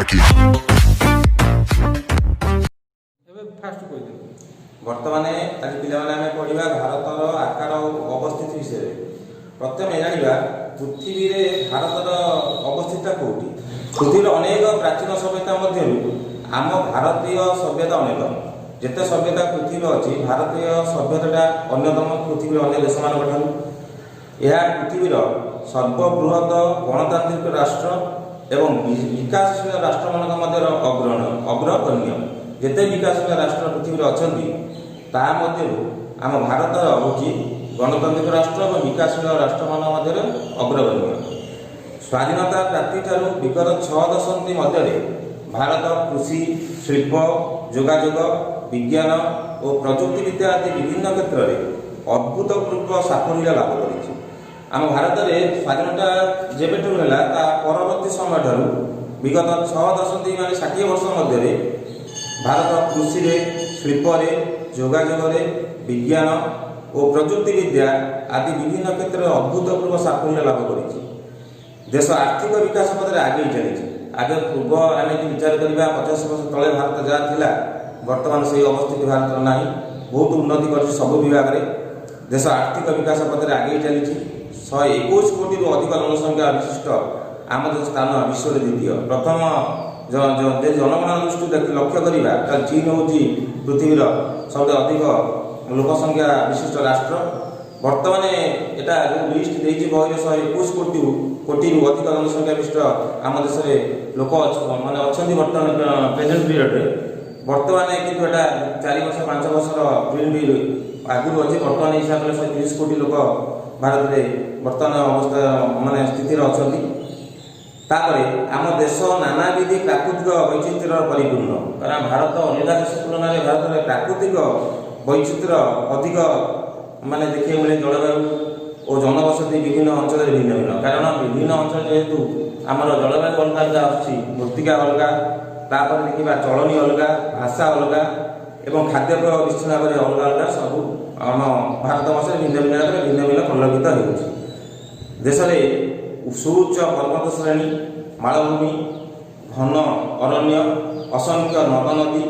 Rocky. ଏବେ first କହିଦିଅନ୍ତୁ। ବର୍ତ୍ତମାନ ଆଜି ପିଲାମାନେ ଆମେ ପଢ଼ିବା ଭାରତର ଆକାର ଓ ଅବସ୍ଥିତି ବିଷୟରେ। ପ୍ରଥମେ ଜାଣିବା ପୃଥିବୀରେ ଭାରତର ଅବସ୍ଥିତିଟା କେଉଁଠି। ପୃଥିବୀର ଅନେକ ପ୍ରାଚୀନ ସଭ୍ୟତା ମଧ୍ୟରୁ ଆମ ଭାରତୀୟ ସଭ୍ୟତା ଅନ୍ୟତମ। ଯେତେ ସଭ୍ୟତା ପୃଥିବୀରେ ଅଛି, ଭାରତୀୟ ସଭ୍ୟତାଟା ଅନ୍ୟତମ ପୃଥିବୀର ଅନ୍ୟ ଦେଶମାନଙ୍କ ଠାରୁ। ଏହା ପୃଥିବୀର ସର୍ବବୃହତ ଗଣତାନ୍ତ୍ରିକ ରାଷ୍ଟ୍ର ଏବଂ ବିକାଶଶୀଳ ରାଷ୍ଟ୍ରମାନଙ୍କ ମଧ୍ୟରେ ଅଗ୍ରଗଣ୍ୟ। ଯେତେ ବିକାଶଶୀଳ ରାଷ୍ଟ୍ର ପୃଥିବୀରେ ଅଛନ୍ତି, ତାହା ମଧ୍ୟରୁ ଆମ ଭାରତର ହେଉଛି ଗଣତାନ୍ତ୍ରିକ ରାଷ୍ଟ୍ର ଏବଂ ବିକାଶଶୀଳ ରାଷ୍ଟ୍ରମାନଙ୍କ ମଧ୍ୟରେ ଅଗ୍ରଗଣ୍ୟ। ସ୍ୱାଧୀନତା ପ୍ରାପ୍ତିଠାରୁ ବିଗତ 6 ଦଶନ୍ଧି ମଧ୍ୟରେ ଭାରତ କୃଷି, ଶିଳ୍ପ, ଯୋଗାଯୋଗ, ବିଜ୍ଞାନ ଓ ପ୍ରଯୁକ୍ତିବିଦ୍ୟା ଆଦି ବିଭିନ୍ନ କ୍ଷେତ୍ରରେ ଅଭୂତପୂର୍ବ ସାଫଲ୍ୟ ଲାଭ କରିଛି। ଆମ ଭାରତରେ ସ୍ୱାଧୀନତା ଯେବେଠାରୁ ହେଲା, ତା ପରବର୍ତ୍ତୀ ସମୟଠାରୁ ବିଗତ 6 ଦଶନ୍ଧି ମାନେ 60 ବର୍ଷ ମଧ୍ୟରେ ଭାରତ କୃଷିରେ, ଶିଳ୍ପରେ, ଯୋଗାଯୋଗରେ, ବିଜ୍ଞାନ ଓ ପ୍ରଯୁକ୍ତିବିଦ୍ୟା ଆଦି ବିଭିନ୍ନ କ୍ଷେତ୍ରରେ ଅଭୂତପୂର୍ବ ସାଫଲ୍ୟ ଲାଭ କରିଛି। ଦେଶ ଆର୍ଥିକ ବିକାଶ ପଥରେ ଆଗେଇ ଚାଲିଛି। ଆଗେ ପୂର୍ବ ଆମେ ଯଦି ବିଚାର କରିବା, 50 ବର୍ଷ ତଳେ ଭାରତ ଯାହା ଥିଲା, ବର୍ତ୍ତମାନ ସେଇ ଅବସ୍ଥିତି ଭାରତର ନାହିଁ। ବହୁତ ଉନ୍ନତି କରିଛି ସବୁ ବିଭାଗରେ। ଦେଶ ଆର୍ଥିକ ବିକାଶ ପଥରେ ଆଗେଇ ଚାଲିଛି। 121 କୋଟିରୁ ଅଧିକ ଜନସଂଖ୍ୟା ବିଶିଷ୍ଟ ଆମ ଦେଶ ସ୍ଥାନ ବିଶ୍ୱରେ ଦ୍ୱିତୀୟ। ପ୍ରଥମ ଯଦି ଜନଗଣନା ଦୃଷ୍ଟିରୁ ଦେଖି ଲକ୍ଷ୍ୟ କରିବା, ତାହେଲେ ଚୀନ ହେଉଛି ପୃଥିବୀର ସବୁଠୁ ଅଧିକ ଲୋକ ସଂଖ୍ୟା ବିଶିଷ୍ଟ ରାଷ୍ଟ୍ର। ବର୍ତ୍ତମାନ ଏଟା ଯେଉଁ ଲିଷ୍ଟ ଦେଇଛି ବହିରେ, 121 କୋଟିରୁ ଅଧିକ ଜନସଂଖ୍ୟା ବିଶିଷ୍ଟ ଆମ ଦେଶରେ ଲୋକ ମାନେ ଅଛନ୍ତି ବର୍ତ୍ତମାନ ପ୍ରେଜେଣ୍ଟ ପିରିୟଡ଼ରେ। ବର୍ତ୍ତମାନ କିନ୍ତୁ ଏଟା 4 ବର୍ଷ 5 ବର୍ଷର ପ୍ରିଣ୍ଟ ବି ଆଗରୁ ଅଛି। ବର୍ତ୍ତମାନ ହିସାବରେ 130 କୋଟି ଲୋକ ଭାରତରେ ବର୍ତ୍ତମାନ ଅବସ୍ଥା ମାନେ ସ୍ଥିତିରେ ଅଛନ୍ତି। ତାପରେ ଆମ ଦେଶ ନାନାବିଧି ପ୍ରାକୃତିକ ବୈଚିତ୍ର୍ୟର ପରିପୂର୍ଣ୍ଣ। କାରଣ ଭାରତ ଅଲଗା ଦେଶ ତୁଳନାରେ ଭାରତରେ ପ୍ରାକୃତିକ ବୈଚିତ୍ର୍ୟ ଅଧିକ ମାନେ ଦେଖିବାକୁ ମିଳେ। ଜଳବାୟୁ ଓ ଜନବସତି ବିଭିନ୍ନ ଅଞ୍ଚଳରେ ଭିନ୍ନ ଭିନ୍ନ। କାରଣ ବିଭିନ୍ନ ଅଞ୍ଚଳ ଯେହେତୁ ଆମର ଜଳବାୟୁ ଅଲଗା ଅଲଗା ଆସୁଛି, ମୃତ୍ତିକା ଅଲଗା, ତାପରେ ଦେଖିବା ଚଳଣି ଅଲଗା, ଭାଷା ଅଲଗା ଏବଂ ଖାଦ୍ୟପେୟ ନିଶ୍ଚିତ ଭାବରେ ଅଲଗା ଅଲଗା। ସବୁ ଆମ ଭାରତ ବର୍ଷରେ ଭିନ୍ନ ଭିନ୍ନ ଜାଗାରେ ଭିନ୍ନ ଭିନ୍ନ ପରିଲକ୍ଷିତ ହେଉଛି। ଦେଶରେ ସୁଉଚ୍ଚ ପର୍ବତ ଶ୍ରେଣୀ, ମାଳଭୂମି, ଘନ ଅରଣ୍ୟ, ଅସଂଖ୍ୟ ନଦ ନଦୀ,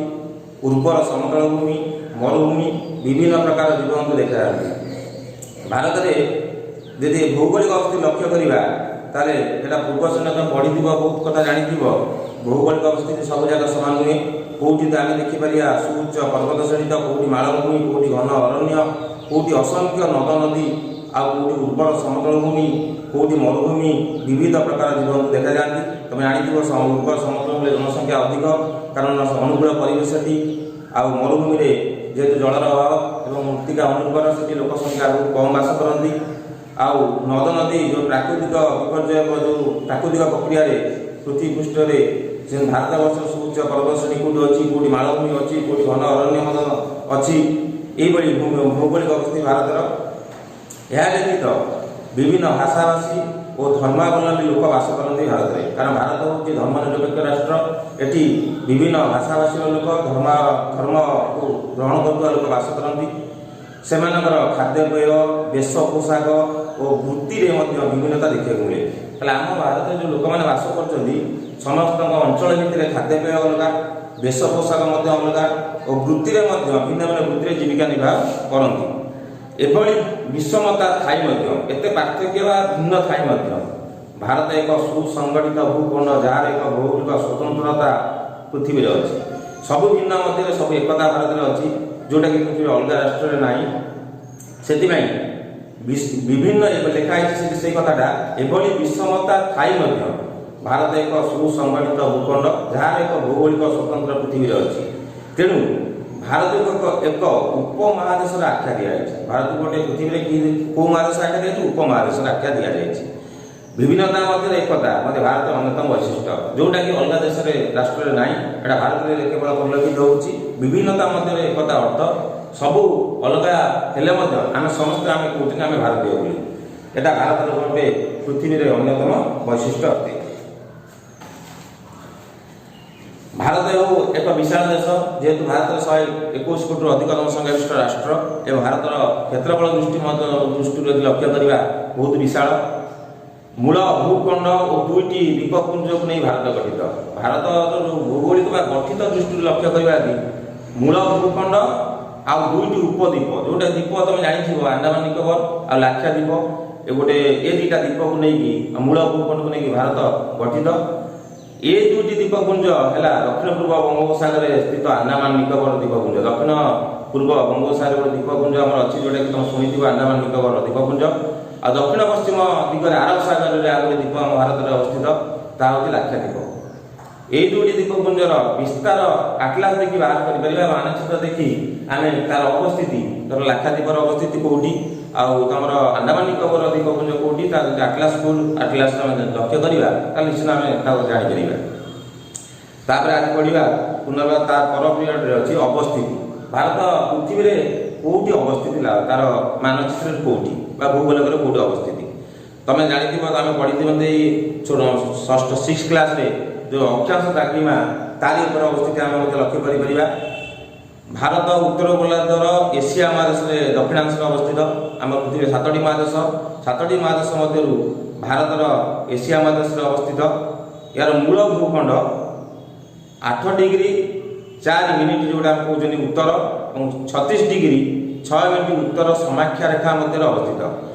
ଉର୍ବର ସମତଳ ଭୂମି, ମରୁଭୂମି, ବିଭିନ୍ନ ପ୍ରକାର ଜୀବଜନ୍ତୁ ଦେଖାଯାନ୍ତି। ଭାରତରେ ଯଦି ଭୌଗୋଳିକ ଅବସ୍ଥିତି ଲକ୍ଷ୍ୟ କରିବା, ତାହେଲେ ଏଟା ପୂର୍ବ ଶ୍ରେଣୀ ତମେ ପଢ଼ିଥିବ, ବହୁତ କଥା ଜାଣିଥିବ। ଭୌଗୋଳିକ ଅବସ୍ଥିତି ସବୁ ଜାଗା ସମାନ ନୁହେଁ। କେଉଁଠି ତ ଆମେ ଦେଖିପାରିବା ସୁଉଚ୍ଚ ପର୍ବତ ଶ୍ରେଣୀ ତ କେଉଁଠି ମାଳଭୂମି, କେଉଁଠି ଘନ ଅରଣ୍ୟ, କେଉଁଠି ଅସଂଖ୍ୟ ନଦ ନଦୀ, ଆଉ କେଉଁଠି ଉର୍ବର ସମତଳ ଭୂମି, କେଉଁଠି ମରୁଭୂମି, ବିବିଧ ପ୍ରକାର ଜୀବଜନ୍ତୁ ଦେଖାଯାଆନ୍ତି। ତମେ ଜାଣିଥିବ, ଉର୍ବର ସମତଳ ଭୂମିରେ ଜନସଂଖ୍ୟା ଅଧିକ, କାରଣ ଅନୁକୂଳ ପରିବେଶଟି। ଆଉ ମରୁଭୂମିରେ ଯେହେତୁ ଜଳର ଅଭାବ ଏବଂ ମୃତ୍ତିକା ଅନୁର୍ବର, ସେଠି ଲୋକ ସଂଖ୍ୟା ବହୁତ କମ୍ ବାସ କରନ୍ତି। ଆଉ ନଦ ନଦୀ ଯେଉଁ ପ୍ରାକୃତିକ ବିପର୍ଯ୍ୟୟ, ଯେଉଁ ପ୍ରାକୃତିକ ପ୍ରକ୍ରିୟାରେ ପୃଥିବୀ ପୃଷ୍ଠରେ ଯେ ଭାରତବର୍ଷର ସୁଉଚ୍ଚ ପର୍ବତ ଶ୍ରେଣୀ କେଉଁଠି ଅଛି, କେଉଁଠି ମାଳଭୂମି ଅଛି, କେଉଁଠି ଘନ ଅରଣ୍ୟ ମଧ୍ୟ ଅଛି। ଏଇଭଳି ଭୌଗୋଳିକ ଅବସ୍ଥିତି ଭାରତର। ଏହା ବ୍ୟତୀତ ବିଭିନ୍ନ ଭାଷାଭାଷୀ ଓ ଧର୍ମାବଲମ୍ବୀ ଲୋକ ବାସ କରନ୍ତି ଭାରତରେ। କାରଣ ଭାରତ ହେଉଛି ଧର୍ମ ନିରପେକ୍ଷ ରାଷ୍ଟ୍ର। ଏଠି ବିଭିନ୍ନ ଭାଷାଭାଷୀର ଲୋକ, ଧର୍ମକୁ ଗ୍ରହଣ କରୁଥିବା ଲୋକ ବାସ କରନ୍ତି। ସେମାନଙ୍କର ଖାଦ୍ୟପେୟ, ବେଶ ପୋଷାକ ଓ ବୃତ୍ତିରେ ମଧ୍ୟ ବିଭିନ୍ନତା ଦେଖିବାକୁ ମିଳେ। ତାହେଲେ ଆମ ଭାରତରେ ଯେଉଁ ଲୋକମାନେ ବାସ କରୁଛନ୍ତି, ସମସ୍ତଙ୍କ ଅଞ୍ଚଳ ଭିତରେ ଖାଦ୍ୟପେୟ ଅଲଗା, ବେଶ ପୋଷାକ ମଧ୍ୟ ଅଲଗା ଓ ବୃତ୍ତିରେ ମଧ୍ୟ ଭିନ୍ନ ଭିନ୍ନ ବୃତ୍ତିରେ ଜୀବିକା ନିର୍ବାହ କରନ୍ତି। ଏଭଳି ବିଷମତା ଥାଇ ମଧ୍ୟ, ଏତେ ପାର୍ଥକ୍ୟ ବା ଭିନ୍ନ ଥାଇ ମଧ୍ୟ ଭାରତ ଏକ ସୁସଂଗଠିତ ଭୂଖଣ୍ଡ, ଯାହାର ଏକ ଭୌଗୋଳିକ ସ୍ୱତନ୍ତ୍ରତା ପୃଥିବୀରେ ଅଛି। ସବୁ ଭିନ୍ନ ମଧ୍ୟରେ ସବୁ ଏକତା ଭାରତରେ ଅଛି, ଯୋଉଟାକି ପୃଥିବୀର ଅଲଗା ରାଷ୍ଟ୍ରରେ ନାହିଁ। ସେଥିପାଇଁ ବିଭିନ୍ନ ଏକ ଲେଖା ହେଇଛି ସେଠି ସେଇ କଥାଟା। ଏଭଳି ବିଷମତା ଥାଇ ମଧ୍ୟ ଭାରତ ଏକ ସୁସଂଗଠିତ ଭୂଖଣ୍ଡ, ଯାହାର ଏକ ଭୌଗୋଳିକ ସ୍ୱତନ୍ତ୍ର ପୃଥିବୀରେ ଅଛି। ତେଣୁ ଭାରତକୁ ଏକ ଉପମହାଦେଶର ଆଖ୍ୟା ଦିଆଯାଇଛି। ଭାରତକୁ ଗୋଟେ ପୃଥିବୀରେ କି କୋଉ ମହାଦେଶ ଆଖ୍ୟା ଦିଆଯାଇଛି? ଉପମହାଦେଶର ଆଖ୍ୟା ଦିଆଯାଇଛି। ବିଭିନ୍ନତା ମଧ୍ୟରେ ଏକତା ମଧ୍ୟ ଭାରତର ଅନ୍ୟତମ ବୈଶିଷ୍ଟ୍ୟ, ଯୋଉଟାକି ଅଲଗା ଦେଶରେ ରାଷ୍ଟ୍ରରେ ନାହିଁ। ଏଟା ଭାରତରେ କେବଳ ପରିଲକ୍ଷିତ ହେଉଛି। ବିଭିନ୍ନତା ମଧ୍ୟରେ ଏକତା ଅର୍ଥ ସବୁ ଅଲଗା ହେଲେ ମଧ୍ୟ ଆମେ ସମସ୍ତେ ଆମେ କହୁଛନ୍ତି ଆମେ ଭାରତୀୟ ବୋଲି। ଏଟା ଭାରତର ଗୋଟେ ପୃଥିବୀରେ ଅନ୍ୟତମ ବୈଶିଷ୍ଟ୍ୟ ଅଟେ। ଭାରତ ହେଉ ଏକ ବିଶାଳ ଦେଶ। ଯେହେତୁ ଭାରତର 121 କୋଟିରୁ ଅଧିକ ଜନସଂଖ୍ୟା ବିଶିଷ୍ଟ ରାଷ୍ଟ୍ର ଏବଂ ଭାରତର କ୍ଷେତ୍ରଫଳ ଦୃଷ୍ଟି ମଧ୍ୟ ଦୃଷ୍ଟିରୁ ଯଦି ଲକ୍ଷ୍ୟ କରିବା, ବହୁତ ବିଶାଳ। ମୂଳ ଭୂଖଣ୍ଡ ଓ ଦୁଇଟି ଦ୍ୱୀପପୁଞ୍ଜକୁ ନେଇ ଭାରତ ଗଠିତ। ଭାରତର ଯୋଉ ଭୌଗୋଳିକ ବା ଗଠିତ ଦୃଷ୍ଟିରୁ ଲକ୍ଷ୍ୟ କରିବା କି ମୂଳ ଭୂଖଣ୍ଡ ଆଉ ଦୁଇଟି ଉପଦ୍ୱୀପ, ଯୋଉଟା ଦ୍ୱୀପ ତମେ ଜାଣିଥିବ, ଆଣ୍ଡାମାନ ନିକୋବର ଆଉ ଲାକ୍ଷାଦ୍ୱୀପ, ଏ ଗୋଟେ ଏ ଦିଟା ଦ୍ୱୀପକୁ ନେଇକି ଆଉ ମୂଳ ଭୂଖଣ୍ଡକୁ ନେଇକି ଭାରତ ଗଠିତ। ଏ ଦୁଇଟି ଦ୍ୱୀପପୁଞ୍ଜ ହେଲା ଦକ୍ଷିଣ ପୂର୍ବ ବଙ୍ଗୋପସାଗରରେ ସ୍ଥିତ ଆଣ୍ଡାମାନ ନିକୋବର ଦ୍ୱୀପପୁଞ୍ଜ। ଦକ୍ଷିଣ ପୂର୍ବ ବଙ୍ଗୋପସାଗରରେ ଗୋଟେ ଦ୍ୱୀପପୁଞ୍ଜ ଆମର ଅଛି, ଯୋଉଟା କି ତମେ ଶୁଣିଥିବ, ଆଣ୍ଡାମାନ ନିକୋବର ଦ୍ୱୀପପୁଞ୍ଜ। ଆଉ ଦକ୍ଷିଣ ପଶ୍ଚିମ ଦିଗରେ ଆରବ ସାଗରରେ ଆଉ ଗୋଟେ ଦ୍ୱୀପ ଆମ ଭାରତରେ ଅବସ୍ଥିତ, ତାହା ହେଉଛି ଲାକ୍ଷାଦ୍ୱୀପ। ଏଇ ଦୁଇଟି ଦ୍ୱୀପପୁଞ୍ଜର ବିସ୍ତାର ଆଟଲାସ ଦେଖି ବାହାର କରିପାରିବା। ମାନଚିତ୍ର ଦେଖି ଆମେ ତାର ଅବସ୍ଥିତି, ଧର ଲାକ୍ଷାଦ୍ୱୀପର ଅବସ୍ଥିତି କୋଉଠି ଆଉ ତମର ଆଣ୍ଡାମାନ ନିକୋବର ଦ୍ୱୀପପୁଞ୍ଜ କୋଉଠି, ତାର ଯଦି ଆଟଲାସ ଆମେ ଲକ୍ଷ୍ୟ କରିବା, ତାହେଲେ ନିଶ୍ଚିତ ଆମେ ତାକୁ ଜାଣିପାରିବା। ତାପରେ ଆଜି ପଢିବା ପୁନର୍ବାର ତା ପର ପିରିୟଡ଼ରେ ଅଛି ଅବସ୍ଥିତି। ଭାରତ ପୃଥିବୀରେ କୋଉଠି ଅବସ୍ଥିତି, ତାର ମାନଚିତ୍ରରେ କୋଉଠି ବା ଭୂଗୋଲକରେ କୋଉଠି ଅବସ୍ଥିତି। ତମେ ଜାଣିଥିବ, ଆମେ ପଢିଥିବ ଏଇ ଛୋଟ ଷଷ୍ଠ ସିକ୍ସ କ୍ଲାସରେ ଯୋଉ ଅକ୍ଷାଂଶ ଦ୍ରାଘିମା, ତାରି ଉପରେ ଅବସ୍ଥିତି ଆମେ ମଧ୍ୟ ଲକ୍ଷ୍ୟ କରିପାରିବା। ଭାରତ ଉତ୍ତର ଗୋଲାର୍ଦ୍ଧର ଏସିଆ ମହାଦେଶରେ ଦକ୍ଷିଣାଂଶରେ ଅବସ୍ଥିତ। ଆମ ପୃଥିବୀରେ ସାତଟି ମହାଦେଶ, ସାତଟି ମହାଦେଶ ମଧ୍ୟରୁ ଭାରତର ଏସିଆ ମହାଦେଶରେ ଅବସ୍ଥିତ। ଏହାର ମୂଳ ଭୂଖଣ୍ଡ 8 ଡିଗ୍ରୀ 4 ମିନିଟ୍ ଯୋଉଟା ଆମେ କହୁଛନ୍ତି ଉତ୍ତର ଏବଂ 36 ଡିଗ୍ରୀ 6 ମିନିଟ୍ ଉତ୍ତର ସମାକ୍ଷା ରେଖା ମଧ୍ୟରେ ଅବସ୍ଥିତ।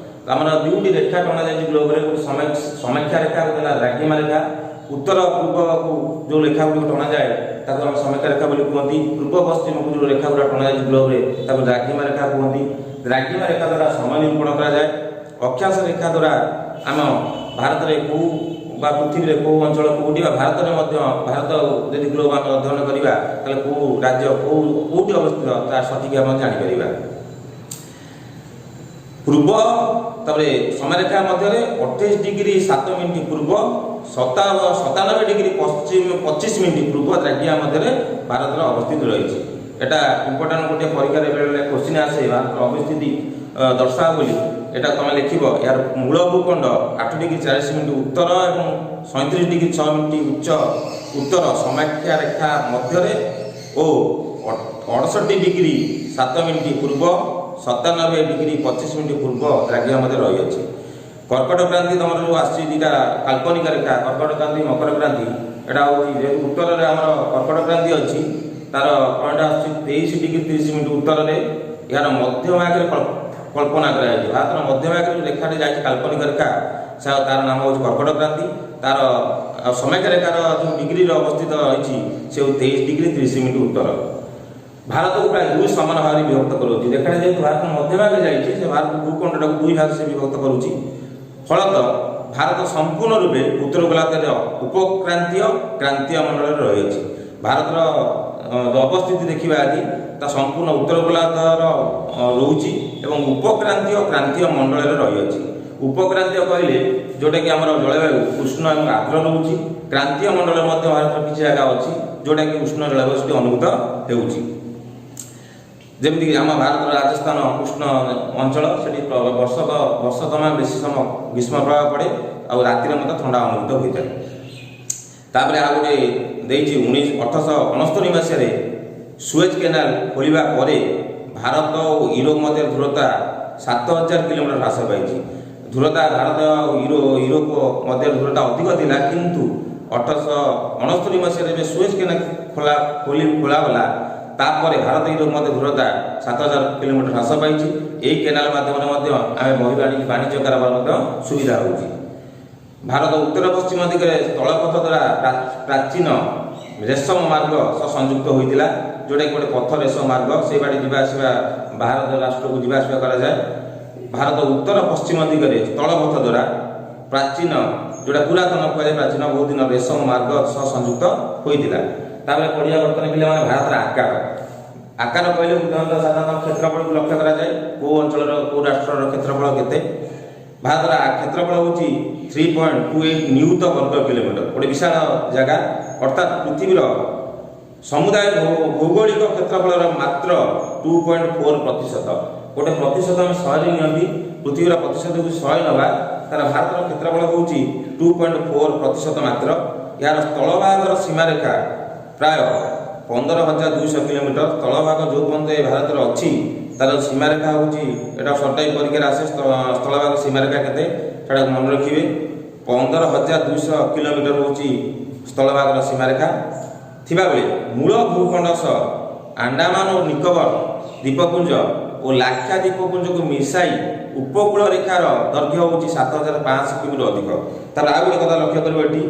ଆମର ଦୁଇଟି ରେଖା ଟଣାଯାଇଛି ଗ୍ଲୋବରେ, ଗୋଟେ ସମାକ୍ଷା ରେଖା, ଗୋଟେ ହେଲା ଦ୍ରାଘିମା ରେଖା। ଉତ୍ତର ପୂର୍ବକୁ ଯୋଉ ରେଖା ଗୁଡ଼ିକ ଟଣାଯାଏ, ତାକୁ ଆମେ ସମାକ୍ଷା ରେଖା ବୋଲି କୁହନ୍ତି। ପୂର୍ବ ପଶ୍ଚିମକୁ ଯୋଉ ରେଖା ଗୁଡ଼ା ଟଣାଯାଇଛି ଗ୍ଲୋବରେ, ତାକୁ ଦ୍ରାଘିମା ରେଖା କୁହନ୍ତି। ଦ୍ରାଘିମା ରେଖା ଦ୍ୱାରା ସମୟ ନିରୂପଣ କରାଯାଏ। ଅକ୍ଷାଂଶ ରେଖା ଦ୍ୱାରା ଆମ ଭାରତରେ କୋଉ ବା ପୃଥିବୀରେ କୋଉ ଅଞ୍ଚଳ କୋଉଠି ବା ଭାରତରେ ମଧ୍ୟ, ଭାରତ ଯଦି ଗ୍ଲୋବ ଆମେ ଅଧ୍ୟୟନ କରିବା, ତାହେଲେ କୋଉ ରାଜ୍ୟ କୋଉଠି ଅବସ୍ଥିତ, ତାହା ସଠିକ ଆମେ ଜାଣିପାରିବା। ପୂର୍ବ ତାପରେ ସମରେଖା ମଧ୍ୟରେ 28 ଡିଗ୍ରୀ 7 ମିନିଟ୍ ପୂର୍ବ, 97 ଡିଗ୍ରୀ ପଶ୍ଚିମ 25 ମିନିଟ୍ ପୂର୍ବ ଦ୍ରାଘିମା ମଧ୍ୟରେ ଭାରତର ଅବସ୍ଥିତି ରହିଛି। ଏଟା ଇମ୍ପୋର୍ଟାଣ୍ଟ ଗୋଟିଏ, ପରୀକ୍ଷାରେ ବେଳେବେଳେ କୋଶ୍ଚିନ୍ ଆସେ, ଭାରତର ଅବସ୍ଥିତି ଦର୍ଶାଅ ବୋଲି। ଏଟା ତମେ ଲେଖିବ, ଏହାର ମୂଳ ଭୂଖଣ୍ଡ 8 ଡିଗ୍ରୀ 40 ମିନିଟ୍ ଉତ୍ତର ଏବଂ 37 ଡିଗ୍ରୀ 6 ମିନିଟ୍ ଉଚ୍ଚ ଉତ୍ତର ସମାକ୍ଷା ରେଖା ମଧ୍ୟରେ ଓ 68 ଡିଗ୍ରୀ 7 ମିନିଟ୍ ପୂର୍ବ, 97 ଡିଗ୍ରୀ 25 ମିନିଟ୍ ପୂର୍ବ ଦ୍ରାଘିମା ମଧ୍ୟରେ ରହିଅଛି। କର୍କଟ କ୍ରାନ୍ତି ତମର ଯୋଉ ଆସୁଛି ଦିଟା କାଳ୍ପନିକ ରେଖା, କର୍କଟ କ୍ରାନ୍ତି, ମକର କ୍ରାନ୍ତି, ଏଟା ହଉଛି ଯେହେତୁ ଉତ୍ତରରେ ଆମର କର୍କଟ କ୍ରାନ୍ତି ଅଛି, ତାର ପଏଣ୍ଟ ଆସୁଛି 23 ଡିଗ୍ରୀ 30 ମିନିଟ୍ ଉତ୍ତରରେ। ଏହାର ମଧ୍ୟଭାଗରେ କଳ୍ପନା କରାଯାଇଛି। ଭାରତର ମଧ୍ୟଭାଗରେ ଯୋଉ ରେଖାଟି ଯାଇଛି, କାଳ୍ପନିକ ରେଖା, ସେ ତାର ନାମ ହେଉଛି କର୍କଟ କ୍ରାନ୍ତି। ତାର ସମାକ୍ଷା ରେଖାର ଯୋଉ ଡିଗ୍ରୀରେ ଅବସ୍ଥିତ ରହିଛି, ସେ ହେଉଛି 23 ଡିଗ୍ରୀ 30 ମିନିଟ୍ ଉତ୍ତର। ଭାରତକୁ ପ୍ରାୟ ଦୁଇ ସମାନ ଭାବରେ ବିଭକ୍ତ କରୁଛି। ରେଖାଟି ଯେହେତୁ ଭାରତ ମଧ୍ୟଭାଗରେ ଯାଇଛି, ସେ ଭାରତ ଭୂଖଣ୍ଡଟାକୁ ଦୁଇ ଭାଗ ସେ ବିଭକ୍ତ କରୁଛି। ଫଳତଃ ଭାରତ ସମ୍ପୂର୍ଣ୍ଣ ରୂପେ ଉତ୍ତର ଗୋଲାର୍ଦ୍ଧର ଉପକ୍ରାନ୍ତୀୟ କ୍ରାନ୍ତୀୟ ମଣ୍ଡଳରେ ରହିଅଛି। ଭାରତର ଅବସ୍ଥିତି ଦେଖିବା ଆଜି, ତା ସମ୍ପୂର୍ଣ୍ଣ ଉତ୍ତର ଗୋଲାର୍ଦ୍ଧର ରହୁଛି ଏବଂ ଉପକ୍ରାନ୍ତୀୟ କ୍ରାନ୍ତୀୟ ମଣ୍ଡଳରେ ରହିଅଛି। ଉପକ୍ରାନ୍ତୀୟ କହିଲେ ଯୋଉଟାକି ଆମର ଜଳବାୟୁ ଉଷ୍ଣ ଏବଂ ଆର୍ଦ୍ର ରହୁଛି। କ୍ରାନ୍ତୀୟ ମଣ୍ଡଳରେ ମଧ୍ୟ ଭାରତର କିଛି ଜାଗା ଅଛି, ଯୋଉଟାକି ଉଷ୍ଣ ଜଳବାୟୁ ସେଠି ଅନୁଭୂତ ହେଉଛି। ଯେମିତିକି ଆମ ଭାରତର ରାଜସ୍ଥାନ ଉଷ୍ଣ ଅଞ୍ଚଳ, ସେଠି ବର୍ଷକ ବର୍ଷ ତମାମ ବେଶୀ ସମୟ ଗ୍ରୀଷ୍ମ ପ୍ରଭାବ ପଡ଼େ ଆଉ ରାତିରେ ମଧ୍ୟ ଥଣ୍ଡା ଅନୁଭୂତ ହୋଇଥାଏ। ତାପରେ ଆଉ ଗୋଟେ ଦେଇଛି, 1869 ମସିହାରେ ସୁଏଜ କେନାଲ ଖୋଲିବା ପରେ ଭାରତ ଓ ୟୁରୋପ ମଧ୍ୟରେ ଦୂରତା 7000 କିଲୋମିଟର ହ୍ରାସ ପାଇଛି। ଦୂରତା ଭାରତ ଆଉ ୟୁରୋପ ମଧ୍ୟରେ ଦୂରତା ଅଧିକ ଥିଲା, କିନ୍ତୁ 1869 ମସିହାରେ ଏବେ ସୁଏଜ କେନାଲ ଖୋଲାଗଲା, ତାପରେ ଭାରତ ୟୁରୋପ ମଧ୍ୟ ଦୂରତା 7000 କିଲୋମିଟର ହ୍ରାସ ପାଇଛି। ଏହି କେନାଲ ମାଧ୍ୟମରେ ମଧ୍ୟ ଆମେ ବହିର୍ବାଣିଜ୍ୟ ବାଣିଜ୍ୟ କାରବାର ମଧ୍ୟ ସୁବିଧା ହେଉଛି। ଭାରତ ଉତ୍ତର ପଶ୍ଚିମ ଦିଗରେ ସ୍ଥଳପଥ ଦ୍ୱାରା ପ୍ରାଚୀନ ରେଶମ ମାର୍ଗ ସହ ସଂଯୁକ୍ତ ହୋଇଥିଲା, ଯୋଉଟାକି ଗୋଟେ ପଥ ରେଶମ ମାର୍ଗ, ସେଇ ବାଟେ ଯିବା ଆସିବା, ବାହାର ରାଷ୍ଟ୍ରକୁ ଯିବା ଆସିବା କରାଯାଏ। ଭାରତ ଉତ୍ତର ପଶ୍ଚିମ ଦିଗରେ ସ୍ଥଳପଥ ଦ୍ୱାରା ପ୍ରାଚୀନ, ଯୋଉଟା ପୁରାତନ କୁହାଯାଏ, ପ୍ରାଚୀନ ବହୁତ ଦିନ ରେଶମ ମାର୍ଗ ସହ ସଂଯୁକ୍ତ ହୋଇଥିଲା। ତାପରେ ପଢିବା ବର୍ତ୍ତମାନ ପିଲାମାନେ ଭାରତର ଆକାର। ଆକାର କହିଲେ ସାଧାରଣତଃ ସାଧାରଣତଃ କ୍ଷେତ୍ରଫଳକୁ ଲକ୍ଷ୍ୟ କରାଯାଏ, କୋଉ ଅଞ୍ଚଳର କୋଉ ରାଷ୍ଟ୍ରର କ୍ଷେତ୍ରଫଳ କେତେ। ଭାରତର କ୍ଷେତ୍ରଫଳ ହେଉଛି 3.28 ନିୟୁତ ବର୍ଗ କିଲୋମିଟର, ଗୋଟେ ବିଶାଳ ଜାଗା। ଅର୍ଥାତ୍ ପୃଥିବୀର ସମୁଦାୟ ଭୌଗୋଳିକ କ୍ଷେତ୍ରଫଳର ମାତ୍ର 2.4%। ଗୋଟେ ପ୍ରତିଶତ ଆମେ 100ରେ ନିଅନ୍ତି, ପୃଥିବୀର ପ୍ରତିଶତକୁ 100 ନେବା, ତାର ଭାରତର କ୍ଷେତ୍ରଫଳ ହେଉଛି 2.4% ମାତ୍ର। ଏହାର ସ୍ଥଳଭାଗର ସୀମାରେଖା ପ୍ରାୟ 15,200 କିଲୋମିଟର। ସ୍ଥଳଭାଗ ଯେଉଁ ପର୍ଯ୍ୟନ୍ତ ଏ ଭାରତରେ ଅଛି, ତାର ସୀମାରେଖା ହେଉଛି, ଏଇଟା ସର୍ଟ ଟାଇପ୍ ପରୀକ୍ଷାରେ ଆସେ, ସ୍ଥଳଭାଗ ସୀମାରେଖା କେତେ, ସେଟାକୁ ମନେ ରଖିବେ। 15,200 କିଲୋମିଟର ହେଉଛି ସ୍ଥଳଭାଗର ସୀମାରେଖା ଥିବାବେଳେ ମୂଳ ଭୂଖଣ୍ଡ ସହ ଆଣ୍ଡାମାନ ଓ ନିକୋବର ଦ୍ୱୀପପୁଞ୍ଜ ଓ ଲାକ୍ଷା ଦ୍ୱୀପପୁଞ୍ଜକୁ ମିଶାଇ ଉପକୂଳ ରେଖାର ଦୈର୍ଘ୍ୟ ହେଉଛି 7500 କିମିରୁ ଅଧିକ। ତାପରେ ଆଉ ଗୋଟେ କଥା ଲକ୍ଷ୍ୟ କରିବ ଏଠି।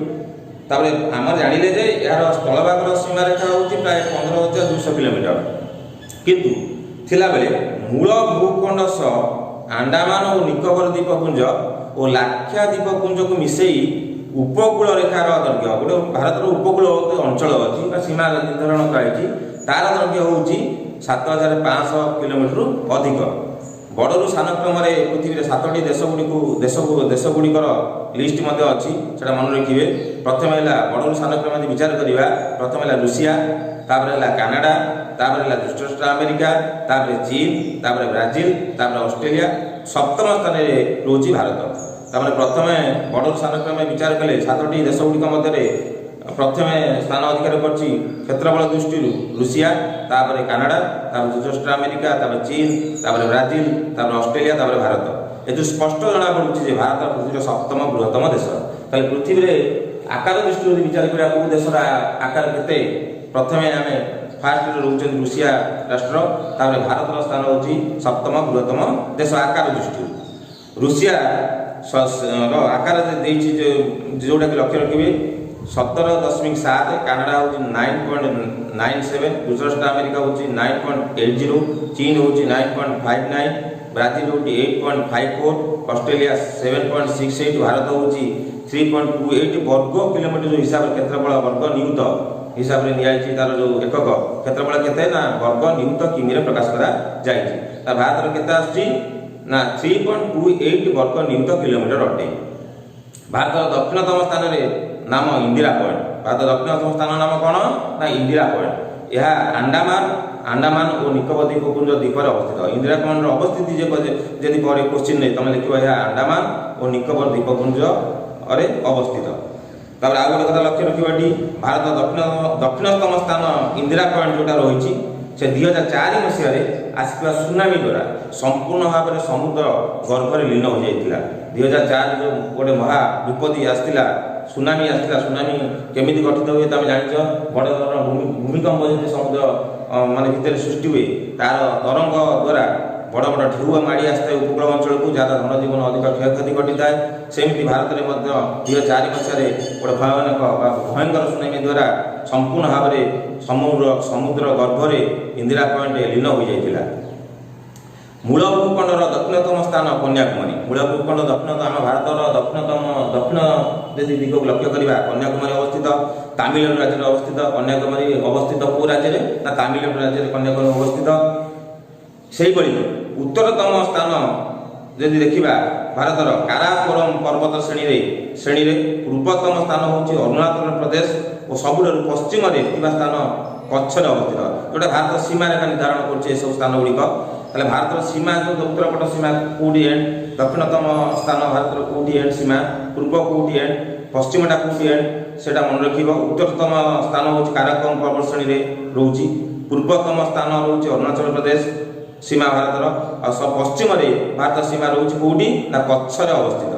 ତାପରେ ଆମର ଜାଣିଲେ ଯେ ଏହାର ସ୍ଥଳଭାଗର ସୀମାରେଖା ହେଉଛି ପ୍ରାୟ 15,200 କିଲୋମିଟର, କିନ୍ତୁ ଥିଲାବେଳେ ମୂଳ ଭୂଖଣ୍ଡ ସହ ଆଣ୍ଡାମାନ ଓ ନିକୋବର ଦ୍ୱୀପପୁଞ୍ଜ ଓ ଲାକ୍ଷା ଦ୍ୱୀପପୁଞ୍ଜକୁ ମିଶାଇ ଉପକୂଳ ରେଖାର ଦୈର୍ଘ୍ୟ, ଗୋଟେ ଭାରତର ଉପକୂଳ ଅଞ୍ଚଳ ଅଛି ବା ସୀମା ନିର୍ଦ୍ଧାରଣ କରାଯାଇଛି, ତାର ଦୈର୍ଘ୍ୟ ହେଉଛି 7500 କିଲୋମିଟରରୁ ଅଧିକ। ବଡ଼ରୁ ସାନ କ୍ରମରେ ପୃଥିବୀରେ ସାତଟି ଦେଶ ଗୁଡ଼ିକୁ ଦେଶ ଗୁଡ଼ିକର ଲିଷ୍ଟ ମଧ୍ୟ ଅଛି, ସେଟା ମନେ ରଖିବେ। ପ୍ରଥମେ ହେଲା, ବଡ଼ରୁ ସାନ କ୍ରମ ଯଦି ବିଚାର କରିବା, ପ୍ରଥମେ ହେଲା ରୁଷିଆ, ତାପରେ ହେଲା କାନାଡା, ତାପରେ ହେଲା ଯୁକ୍ତରାଷ୍ଟ୍ର ଆମେରିକା, ତାପରେ ଚୀନ, ତାପରେ ବ୍ରାଜିଲ, ତାପରେ ଅଷ୍ଟ୍ରେଲିଆ, ସପ୍ତମ ସ୍ଥାନରେ ରହୁଛି ଭାରତ। ତାପରେ ପ୍ରଥମେ ବଡ଼ରୁ ସାନ କ୍ରମେ ବିଚାର କଲେ ସାତଟି ଦେଶ ଗୁଡ଼ିକ ମଧ୍ୟରେ ପ୍ରଥମେ ସ୍ଥାନ ଅଧିକାର କରିଛି କ୍ଷେତ୍ରଫଳ ଦୃଷ୍ଟିରୁ ରୁଷିଆ, ତାପରେ କାନାଡା, ତାପରେ ଯୁକ୍ତରାଷ୍ଟ୍ର ଆମେରିକା, ତାପରେ ଚୀନ, ତାପରେ ବ୍ରାଜିଲ, ତାପରେ ଅଷ୍ଟ୍ରେଲିଆ, ତାପରେ ଭାରତ। ଏଥିରୁ ସ୍ପଷ୍ଟ ଜଣାପଡ଼ୁଛି ଯେ ଭାରତ ପୃଥିବୀର ସପ୍ତମ ବୃହତ୍ତମ ଦେଶ। ତାହେଲେ ପୃଥିବୀରେ ଆକାର ଦୃଷ୍ଟିରୁ ଯଦି ବିଚାର କରିବା କେଉଁ ଦେଶର ଆକାର କେତେ, ପ୍ରଥମେ ଆମେ ଫାଷ୍ଟରେ ରହୁଛନ୍ତି ରୁଷିଆ ରାଷ୍ଟ୍ର, ତାପରେ ଭାରତର ସ୍ଥାନ ହେଉଛି ସପ୍ତମ ବୃହତ୍ତମ ଦେଶ ଆକାର ଦୃଷ୍ଟିରୁ। ରୁଷିଆ ର ଆକାର ଦେଇଛି ଯେ ଯୋଉଟାକି ଲକ୍ଷ୍ୟ ରଖିବେ 17.7, କାନାଡା ହେଉଛି 9.97, ଯୁକ୍ତରାଷ୍ଟ୍ର ଆମେରିକା ହେଉଛି 9.80, ଚୀନ ହେଉଛି 9.59, ବ୍ରାଜିଲ ହେଉଛି 8.54, ଅଷ୍ଟ୍ରେଲିଆ 7.68, ଭାରତ ହେଉଛି 3.28 ବର୍ଗ କିଲୋମିଟର। ଯେଉଁ ହିସାବରେ କ୍ଷେତ୍ରଫଳ ବର୍ଗ ନିୟୁତ ହିସାବରେ ନିଆଯାଇଛି, ତାର ଯେଉଁ ଏକକ କ୍ଷେତ୍ରଫଳ କେତେ ନା ବର୍ଗ ନିୟୁତ କିମିରେ ପ୍ରକାଶ କରାଯାଇଛି। ତା ଭାରତର କେତେ ଆସୁଛି ନା 3.28 ବର୍ଗ ନିୟୁତ କିଲୋମିଟର ଅଟେ। ଭାରତର ଦକ୍ଷିଣତମ ସ୍ଥାନରେ ନାମ ଇନ୍ଦିରା ପଏଣ୍ଟ। ଭାରତର ଦକ୍ଷିଣତମ ସ୍ଥାନ ନାମ କ'ଣ ନା ଇନ୍ଦିରା ପଏଣ୍ଟ। ଏହା ଆଣ୍ଡାମାନ ଓ ନିକୋବର ଦ୍ୱୀପପୁଞ୍ଜ ଦ୍ୱୀପରେ ଅବସ୍ଥିତ। ଇନ୍ଦିରା ପଏଣ୍ଟର ଅବସ୍ଥିତି ଯେ ଯଦି ପରେ କୋଶ୍ଚିନ୍ରେ ତମେ ଲେଖିବ, ଏହା ଆଣ୍ଡାମାନ ଓ ନିକୋବର ଦ୍ୱୀପପୁଞ୍ଜରେ ଅବସ୍ଥିତ। ତାପରେ ଆଉ ଗୋଟେ କଥା ଲକ୍ଷ୍ୟ ରଖିବ ଏଠି, ଭାରତ ଦକ୍ଷିଣତମ ସ୍ଥାନ ଇନ୍ଦିରା ପଏଣ୍ଟ ଯୋଉଟା ରହିଛି, ସେ 2004 ମସିହାରେ ଆସିଥିବା ସୁନାମି ଦ୍ୱାରା ସମ୍ପୂର୍ଣ୍ଣ ଭାବରେ ସମୁଦ୍ର ଗର୍ଭରେ ଲୀନ ହୋଇଯାଇଥିଲା। 2004 ଯେଉଁ ଗୋଟେ ମହା ବିପତ୍ତି ଆସିଥିଲା, ସୁନାମି ଆସିଥିଲା। ସୁନାମି କେମିତି ଗଠିତ ହୁଏ ତମେ ଜାଣିଛ। ବଡ଼ ଧରଣର ଭୂମିକମ୍ପ ଯଦି ସମୁଦ୍ର ମାନେ ଭିତରେ ସୃଷ୍ଟି ହୁଏ, ତାର ତରଙ୍ଗ ଦ୍ୱାରା ବଡ଼ ବଡ଼ ଢେଉଆ ମାଡ଼ି ଆସିଥାଏ ଉପକୂଳ ଅଞ୍ଚଳକୁ, ଯାହାଦ୍ୱାରା ଧନଜୀବନ ଅଧିକ କ୍ଷୟକ୍ଷତି ଘଟିଥାଏ। ସେମିତି ଭାରତରେ ମଧ୍ୟ 2004 ମସିହାରେ ଗୋଟେ ଭୟାନକ ବା ଭୟଙ୍କର ସୁନାମି ଦ୍ୱାରା ସମ୍ପୂର୍ଣ୍ଣ ଭାବରେ ସମୁଦ୍ର ଗର୍ଭରେ ଇନ୍ଦିରା ପଏଣ୍ଟ ଲୀନ ହୋଇଯାଇଥିଲା। ମୂଳ ଭୂଖଣ୍ଡର ଦକ୍ଷିଣତମ ସ୍ଥାନ କନ୍ୟାକୁମାରୀ। ମୂଳ ଭୂଖଣ୍ଡ ଦକ୍ଷିଣ, ଆମ ଭାରତର ଦକ୍ଷିଣତମ, ଦକ୍ଷିଣ ଯଦି ଦିଗକୁ ଲକ୍ଷ୍ୟ କରିବା, କନ୍ୟାକୁମାରୀ ଅବସ୍ଥିତ ତାମିଲନାଡୁ ରାଜ୍ୟରେ ଅବସ୍ଥିତ। କନ୍ୟାକୁମାରୀ ଅବସ୍ଥିତ କୋଉ ରାଜ୍ୟରେ ନା ତାମିଲନାଡୁ ରାଜ୍ୟରେ କନ୍ୟାକୁମାରୀ ଅବସ୍ଥିତ। ସେହିଭଳି ଉତ୍ତରତମ ସ୍ଥାନ ଯଦି ଦେଖିବା ଭାରତର କାରାକୋରମ ପର୍ବତ ଶ୍ରେଣୀରେ, ପୂର୍ବତମ ସ୍ଥାନ ହେଉଛି ଅରୁଣାଚଳ ପ୍ରଦେଶ ଓ ସବୁଠାରୁ ପଶ୍ଚିମରେ ଥିବା ସ୍ଥାନ କଚ୍ଛରେ ଅବସ୍ଥିତ, ଯୋଉଟା ଭାରତର ସୀମାରେଖା ନିର୍ଦ୍ଧାରଣ କରୁଛି ଏସବୁ ସ୍ଥାନ ଗୁଡ଼ିକ। ତାହେଲେ ଭାରତର ସୀମା ଯୋଉ ଉତ୍ତର ପଟ ସୀମା କୋଉଠି ଏଣ୍ଡ, ଦକ୍ଷିଣତମ ସ୍ଥାନ ଭାରତର କୋଉଠି ଏଣ୍ଡ ସୀମା, ପୂର୍ବ କୋଉଠି ଏଣ୍ଡ, ପଶ୍ଚିମଟା କୋଉଠି ଏଣ୍ଡ, ସେଇଟା ମନେ ରଖିବ। ଉତ୍ତରତମ ସ୍ଥାନ ହେଉଛି କାରାକୋରମ ପର୍ବତ ଶ୍ରେଣୀରେ ରହୁଛି, ପୂର୍ବତମ ସ୍ଥାନ ରହୁଛି ଅରୁଣାଚଳ ପ୍ରଦେଶ ସୀମା ଭାରତର, ଆଉ ପଶ୍ଚିମରେ ଭାରତ ସୀମା ରହୁଛି କୋଉଠି ନା କଚ୍ଛରେ ଅବସ୍ଥିତ।